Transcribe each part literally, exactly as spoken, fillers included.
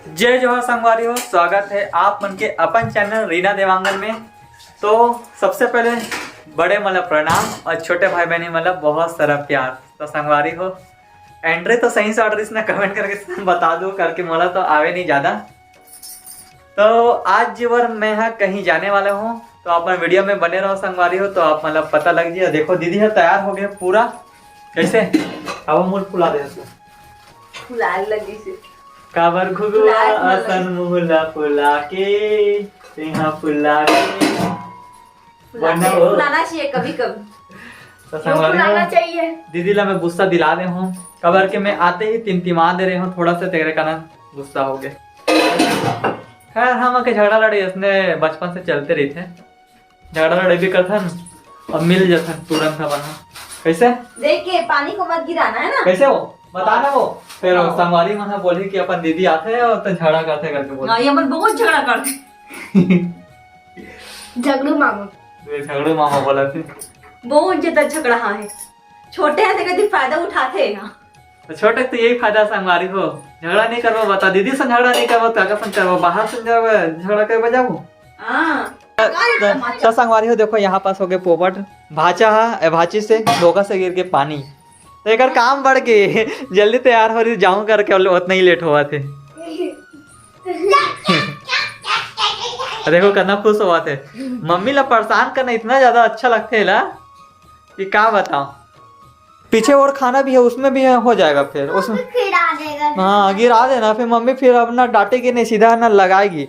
जय जोहार संगवारी हो, स्वागत है आप मन के अपन चैनल रीना देवांगन में। तो सबसे पहले बड़े मन ला प्रणाम और छोटे भाई बहनी मन ला बहुत सारा प्यार। तो संगवारी हो, एंट्री तो सही से ऑर्डर इसने कमेंट करके बता दो, करके मोला तो आवे नहीं ज्यादा। तो आज जी बर मैं हा कहीं जाने वाला हूँ, तो आप मन वीडियो में बने रहो संगवारी हो, तो आप मतलब पता लग जी। देखो दीदी है तैयार हो गए पूरा। कैसे? अब मुंह फुला दे इसको। फुलाए लगी से। काबर घुघुआ फुलाए, फुलाए। असन मुंह ला फुला के, तेहा फुला के। फुलाना चाहिए कभी कभी। तो संगवारी हो, दीदी ला मैं गुस्सा दिला दे हूँ, काबर के मैं आते ही टिमटिमा दे रहे हूँ थोड़ा सा, तेरे कारण गुस्सा हो गए। खैर, हम के झगड़ा लड़ाई इसने बचपन से चलते रही थे, झगड़ा लड़ाई भी करथन और मिल जथन तुरंत अपन। कैसे? देख के पानी को मत गिराना है ना। कैसे हो बताना वो। फिर हाँ। संगवारी मन बोले कि अपन दीदी आते हैं और तो झगड़ा करते करके बोले। हाँ, ये अपन बहुत झगड़ा करते। झगड़ू मामा। ये झगड़ू मामा बोला थे। बहुत ज्यादा झगड़ा हाँ है। छोटे हैं तो कभी फायदा उठाते हैं यहाँ। तो छोटे तो यही फायदा संगवारी हो, झगड़ा नहीं करबो बता, दीदी से झगड़ा नहीं करबो तो काकर से करबो, बाहर से झगड़ा करबो जाबो। हाँ। तो, तो संगवारी हो, देखो यहाँ पास हो गए पोपट, भाचा हा ए, भाची से डोका से गिर के पानी, तो एक काम बढ़ के जल्दी तैयार हो रही जाऊं करके, उतना ही लेट हुआ थे। देखो कितना खुश हुआ थे। मम्मी ला परेशान करना इतना ज्यादा अच्छा लगते है ला कि का बताओ। पीछे और खाना भी है, उसमें भी हो जाएगा फिर उसमें। गिरा देगा। हाँ, गिरा देना, फिर मम्मी फिर अपना डांटेगी नहीं, सीधा ना लगाएगी।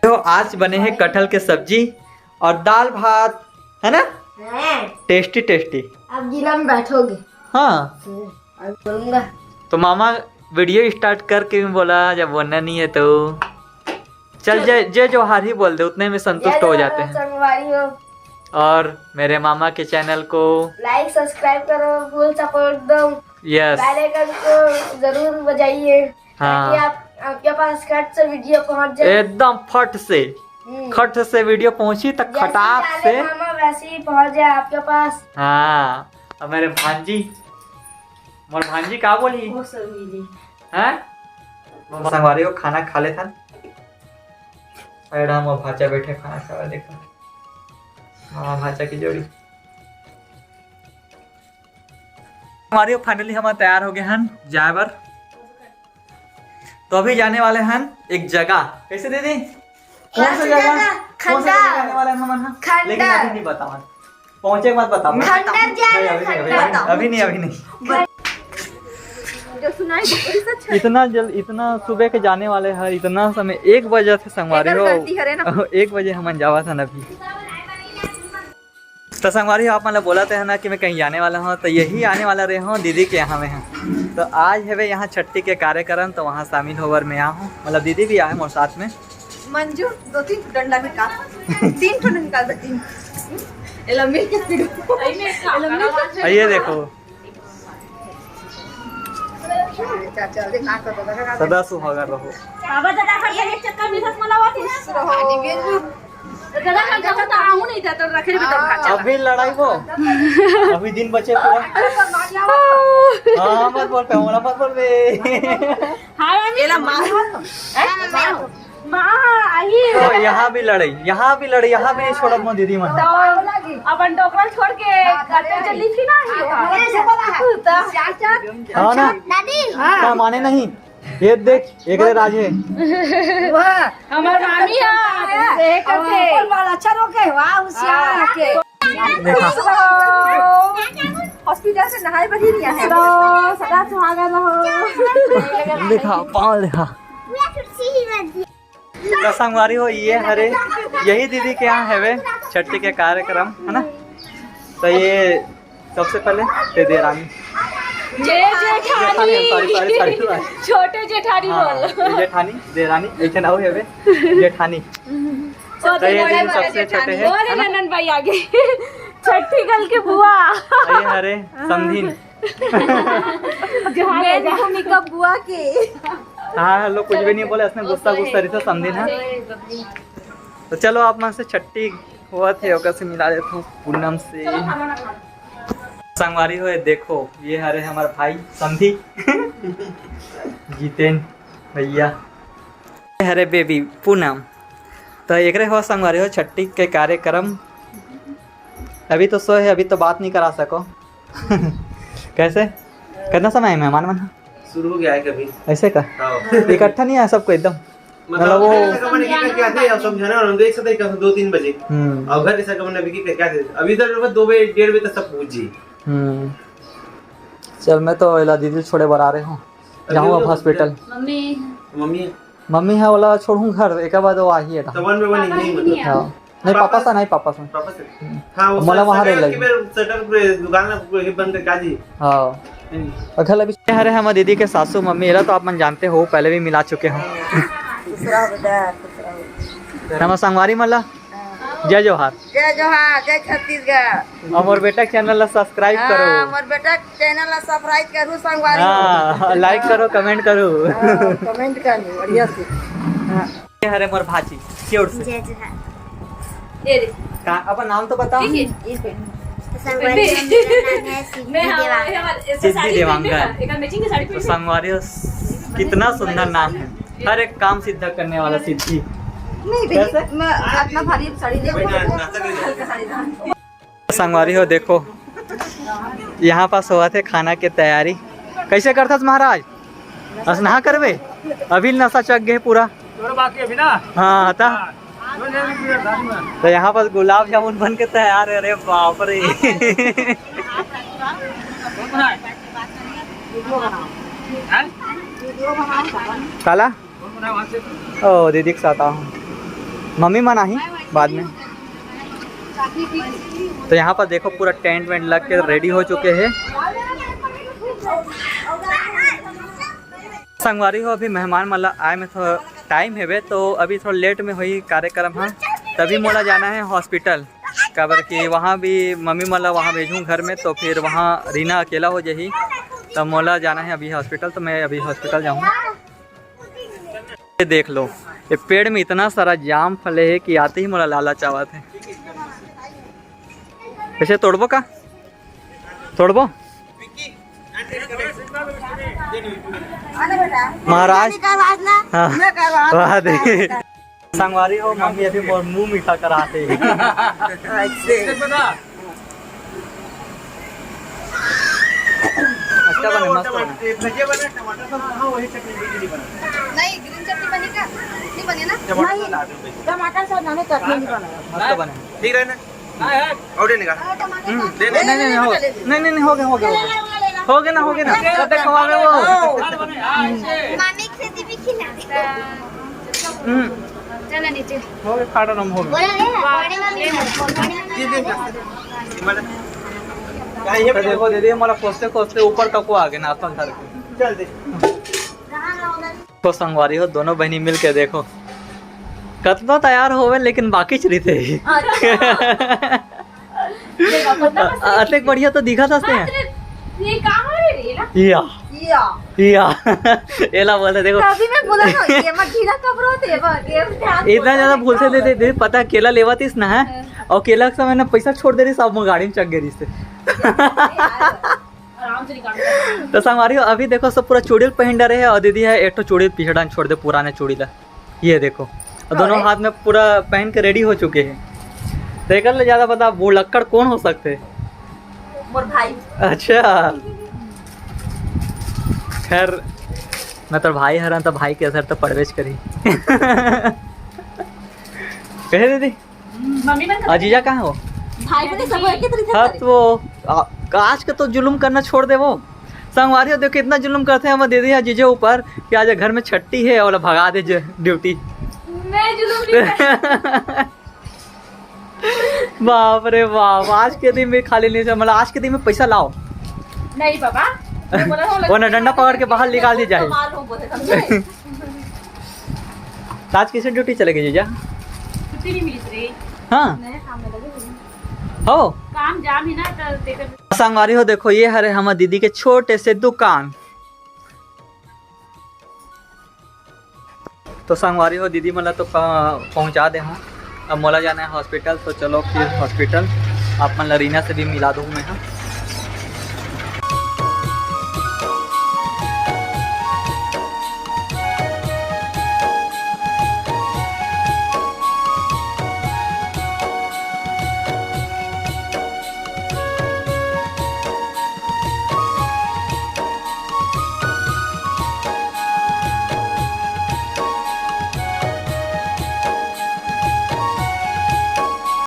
तो आज बने हैं कटहल के सब्जी और दाल भात, है ना? Tasty tasty. अब जिला में बैठोगे। हाँ। अब बोलूंगा। तो मामा वीडियो स्टार्ट करके भी बोला, जब बोलना नहीं है तो चल, जय जय जोहार ही बोल दे, उतने में संतुष्ट हो जाते हैं। संगवारी हो। और मेरे मामा के चैनल को लाइक सब्सक्राइब करो, फुल सपोर्ट दो। यस। बेल आइकन को जरूर बजाइए, हाँ। ताकि आप, आपके पास खट से वीडियो पहुंच जाए। एकदम फट से, हम्म। खट से वीडियो पहुंची तक खटाक से मामा वैसे ही पहुंच जाए आपके पास। हाँ। अब मेरे भांजी, मोर भांजी का बोली? वो सब मिली। हैं? संगवारी हो खाना खा लेथन। अरे राम, वो भाचा बैठे खाना खावे, देखो। मामा भाचा की जोड़ी। संगवारी हो finally हम तैयार हो गए हन जाए बर। तो अभी जाने वाले हन एक जगह। कैसे दीदी? कौन सा जगह? कौन सा जगह जाने वाले हैं हम? लेकिन अभी नहीं बतावा। पहुंचे के बाद बतावा। खंडर जाए। नहीं, अभी नहीं, अभी नहीं, अभी नहीं, अभी नहीं। जो सुनाई दे, वही सच है। इतना जल, इतना सुबह के जाने वाले हैं, इतना समय, एक बजे से संगवारी हो। गलती हरे ना। एक बजे हमन जावा था ना अभी। तो संगवारी हो, आप मतलब बोला थे ना कि मैं कहीं जाने वाला हूँ, तो यही आने वाला रहे हूँ दीदी के यहाँ में है। तो आज है वे यहाँ छट्ठी के कार्यक्रम, तो वहाँ शामिल होवर मैं आया हूँ, मतलब दीदी भी आए मोर साथ में। मंजू, दो तीन ठो डंडा निकाल। तीन ठो निकाल दे, तीन। एला मिल के फिर। एला मिल के। ये देखो। सदा सुहागन रहो। बाबा दादा कर एक चक्कर मिलत मला वापस। खुश रहो। दादा का कहूं तो आऊं नहीं था तो रखे भी तो भाचा। अभी लड़ाई वो। अभी दिन बचे पूरा। हाँ, मत बोल पे, मत बोल बे। हाँ, एला मार। माँ, आई। तो यहाँ भी लड़ाई, यहाँ भी लड़ाई, यहाँ भी नहीं छोड़ब मोर दीदी मन। तो अपन डोकरा छोड़ के कते चली थी ना, ही हाँ, तो। हाँ ना? दादी। हाँ। का माने नहीं? ये देख, एक रे राज है। वाह। हमार मामी है। देख और के। अपन बाल अच्छा रोके, वाह, होशियार हाँ। के। देखा। हॉस्पिटल से नहाए बर ही नहीं आए। तो सदा सुहागन रहो। देखा, पाँव देखा। तो संगवारी हो, ये हरे, यही दीदी के यहाँ हवे छट्ठी के कार्यक्रम, है ना? तो ये सबसे पहले ते देरानी। जे जेठानी। जेठानी, sorry, sorry, sorry, sorry। छोटे जेठानी हाँ, बोल। ये जेठानी, देरानी, एक ठन अउ हवे, जेठानी। छोटे तो ये बड़े दीदी वाले सबसे जेठानी। छोटे हैं, और है ना? ननद भाई आगे। छट्ठी गल के बुआ। ये हरे, समधिन। जो हाँ, मेन जा। भूमिका बुआ के। हाँ, लोग कुछ भी नहीं बोले, इसने गुस्सा, गुस्सा रही था, समधिन, हाँ। तो चलो, आप मन से छट्ठी होवत हे, ओकर से मिला देत हूँ पूनम से। संगवारी हो, देखो, ये हरे हमारे भाई समधी। जितेन भैया। हरे बेबी पूनम, तो एकरे हो संगवारी हो छट्ठी के कार्यक्रम। अभी तो सोए हे, अभी तो बात नहीं करा सको। कैसे, कितना समय है मेहमान मन? शुरू हो गया है कभी। ऐसे का? हाँ। इकट्ठा नहीं आया सबको एकदम? मतलब मतलब वो घर के सब मन एक एक करके आते हैं, अब समझाना और हम तो एक साथ ही करते हैं, दो तीन बजे। हम्म। और घर के सब मन अभी के करके आते हैं। अभी इधर बस दो बजे, डेढ़ बजे तक सब पहुंच जाइए। हम्म। चल, मैं तो एला दीदी छोड़े बर आ रहे हूँ, अभी जाऊँ वो अब तो हॉस्पिटल। मम्मी। मम्मी। मम्मी है वाला छोड़ूँ घर, एक बाद वो आ ही है। तो वन में वन पापा ही नहीं नहीं मतलब। है। हाँ। नहीं, पापा पापा से नहीं, पापा से। पापा से। हम्म। हाँ, वो मोला सर, वहाँ सर, रह उसके लगी। फिर शटर पे दुकान ना पूरे बंद कर जी। हाँ। हम्म। अगल अभी हरे हम दीदी के सासू मम्मी, एला तो आप मन जानते हो, पहले भी मिला चुके हो। दूसरा हो जाए, दूसरा हो जाए। हम संगवारी मन ला, हाँ। जय जोहार। जय जोहार, जय छत्तीसगढ़। और मोर बेटा के चैनल ला सब्सक्राइब हाँ, करो। मोर बेटा के चैनल ला सब्सक्राइब करू संगवारी। हाँ, लाइक करो, कमेंट करो। हाँ, कमेंट करू, बढ़िया से। हाँ। ये हरे मोर भाची, क्यूट से। जय जोहार। ये दे। का, अपन नाम तो बताओ। ठीक है। संगवारी हो, मेरा नाम है सिद्धि मैं हाँ, देवांगन। मैं हमारे इसका सिद्धि साड़ी देवांगन। पहन के ना, एक मैचिंग की साड़ी तो पहन के। संगवारी हो, कितना सुंदर नाम है, हर एक काम सीधा करने वाला सिद्धि। नहीं, देखिए, कैसे? मैं इतना भारी साड़ी नहीं पहनूंगी। हल्का साड़ी पहन। संगवारी हो, देखो, यहाँ पास होवत हे खाना के तैयारी। कैसे करथस महाराज? अस नहा करबे? अभी नशा चढ़ गे पूरा। तोर बाकी अभी ना? हाँ, ता। हाँ, जो नहीं भी पीरियड था, नहीं। तो यहाँ पास गुलाब जामुन बन के तैयार है। अरे बाप रे। हैं? काला? ओ, दीदी के साथ आए हंव। मम्मी मन आही बाद में। तो यहाँ पर देखो, पूरा टेंट वेंट लग के रेडी हो चुके हे। संगवारी हो, अभी मेहमान मन ला आए में थोड़ा टाइम हेबे, तो अभी थोड़ा लेट में होही कार्यक्रम ह, तभी मोला जाना हे हॉस्पिटल, काबर कि वहाँ भी मम्मी मन ला वहाँ भेजहूँ घर में, तो फिर वहाँ रीना अकेला हो जाही, तो मोला जाना हे अभी हॉस्पिटल, तो मैं अभी हॉस्पिटल जाहूँ। ये देख लो, ये पेड़ में इतना सारा जाम फले हे कि आते ही मोला लालच आवत हे। कैसे तोड़बो का? तोड़बो? महाराज। हाँ। वाह दे। संगवारी हो, मम्मी अभी मोर मुंह मीठा करात हे। अच्छा बने, मस्त बने। भजिया बने, टमाटर सॉस, हाँ, वही चटनी, वही नहीं बना। नहीं, ग्रीन चटनी बनी का? नहीं बने ना? टमाटर नहीं, सॉस डाल दो भाई। टमाटर सॉस डालो, चटनी नहीं बना। मस्त बने। ठीक रहे ना? और दे निकाल। हम्म, दे, दे। नहीं, नहीं, नहीं, हो, नहीं, नहीं, नहीं, हो गया, हो गया, हो गया। हो गया ना, हो गया ना। सब देखो, आ गए वो। मामी के साथ भी खिला दे। हम्म। चला नीचे। हो गया, खाड़ा नम हो गया। बोला रे, बड़े मम्मी। ये दे। तो देखो दीदी, हमारा खोजते खोजते ऊपर तक वो आ गए ना, अपन घर के। चल दे। तो संगवारी हो, दोनों बहनी मिल के देखो, कतनो तैयार होवे लेकिन बाकी च रहिथे। अच्छा। देखो, पता बस अतेक बढ़िया तो दिखत हस तें। ये कहाँ है रे ना? या। या। या। एला बोलथे, देखो। तभी मैं बोला ना, ये मत ढीला कब रहते हैं, ये ध्यान इतना ज्यादा बोलथे, दे, दे, दे, पता केला लेवत रहिस ना, हैं? हाँ। और केला के समय ना पैसा छोड़ दे रहिस, सब गाड़ी में चढ़ गे रहिस। आराम से निकाल। तो संगवारी हो, अभी देखो सब पूरा चूड़ी ल पहिन डरे हे और दीदी ह एक ठो चूड़ी ल पीछे डाल छोड़ दे, पुराने चूड़ी ला। ये देखो, और दोनों अरे। हाथ में पूरा पहन के रेडी हो चुके हैं। तो एकर ले ज्यादा पता भुलक्कड़ कौन हो सकथे? मोर भाई। अच्छा, खैर, मैं तो भाई हरं, तो भाई के असर तो पड़बेच करही। कहे दीदी? मम्मी मन आ, जीजा कहाँ हो? भाई बने सब एक ही तरीके हाँ, से। तो आ, आज के तो जुलुम करना छोड़ दे वो। संगवारी हो, देखो, इतना जुलुम करथे हम दीदी या जीजे ऊपर कि आज घर में छट्टी है और भगा दे ड्यूटी। मैं जुलुम नहीं कर बाप रे बाप, आज के दिन में खाली नहीं, मतलब, आज के दिन में पैसा लाओ। नहीं बाबा, मैं बोला था, वो ना डंडा पकड़ के बाहर निकाल दी जाए। कमाल हो बोले, समझे? तो आज किसे ड्यूटी चले गए जीजा? छुट्टी नहीं मिली रे। हाँ। नया काम में लगे हुए हैं। हो। काम जाम ही ना, तो देकर संगवारी हो, देखो, ये हरे हमर दीदी के छोटे से दुकान। तो संगवारी हो, दीदी मन ला तो प-, पहुंचा दे हूँ। अब मोला जाना है हॉस्पिटल, तो चलो फिर हॉस्पिटल। आप मन ला रीना से भी मिला दूँ मैं, हाँ।